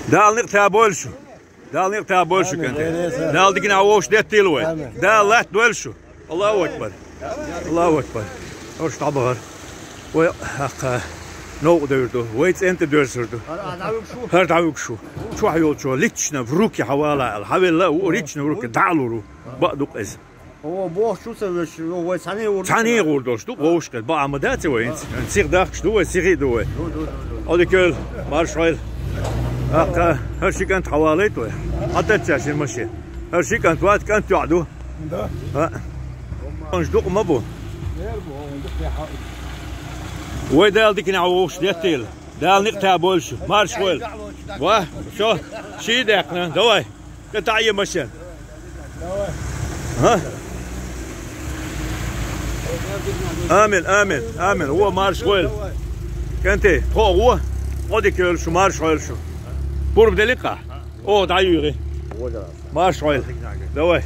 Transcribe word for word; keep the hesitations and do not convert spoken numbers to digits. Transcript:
Дала никъ тӀехь бойла шу. Дала никъ тӀехь бойла шу, кӀанте. Дала диканехь вовшахтоттийла вай. Дала латта дойла шу. Аллаху акбар. Аллаху акбар. ХӀорш дӀабахара. Вай хӀокху новкъа девр ду. Вай цӀен тӀе доьрзур ду. ХӀара дӀавуьгуш ву. Чохь йолчо лично в руки хьавала аьлла. Хьавелла а ву лично в руки. ДӀа а лур ву. Бакъ ду-кх иза. О, бохучу ца веш, о, вай цхьаьна гӀур ду. Цхьаьна гӀур долуш ду, вовшахкхетта. Бакъ а ма дац вай хӀинца. Сих дахкаш ду вай, сихи а ду вай. Ду, ду, ду, ду. Ӏодика йойла, марша Ӏойла. ТӀаккха хӀара ши кӀант хьавалийта вай. Хьатаьчча шина машен. ХӀара ши кӀант вац, кӀант йоӀ ду. Да. ХӀаъ. Онш дукъ ма бу. Вай Дала диканехь вовшахтоттийла. Дала никъ тӀехь бойла шу. Марша Ӏойла. Ва, шо, ший даьккхина. Давай. КӀант, Ӏе машен. ХӀа? Амин, амин, амин. Вон марша Ӏойла. КӀанте, тхо а вон. Ӏодика йойла шу, марша Ӏойла шу. Пурба делира-кх ахь? О, дӀайуьйгӀи. Марша Ӏойла. Давай.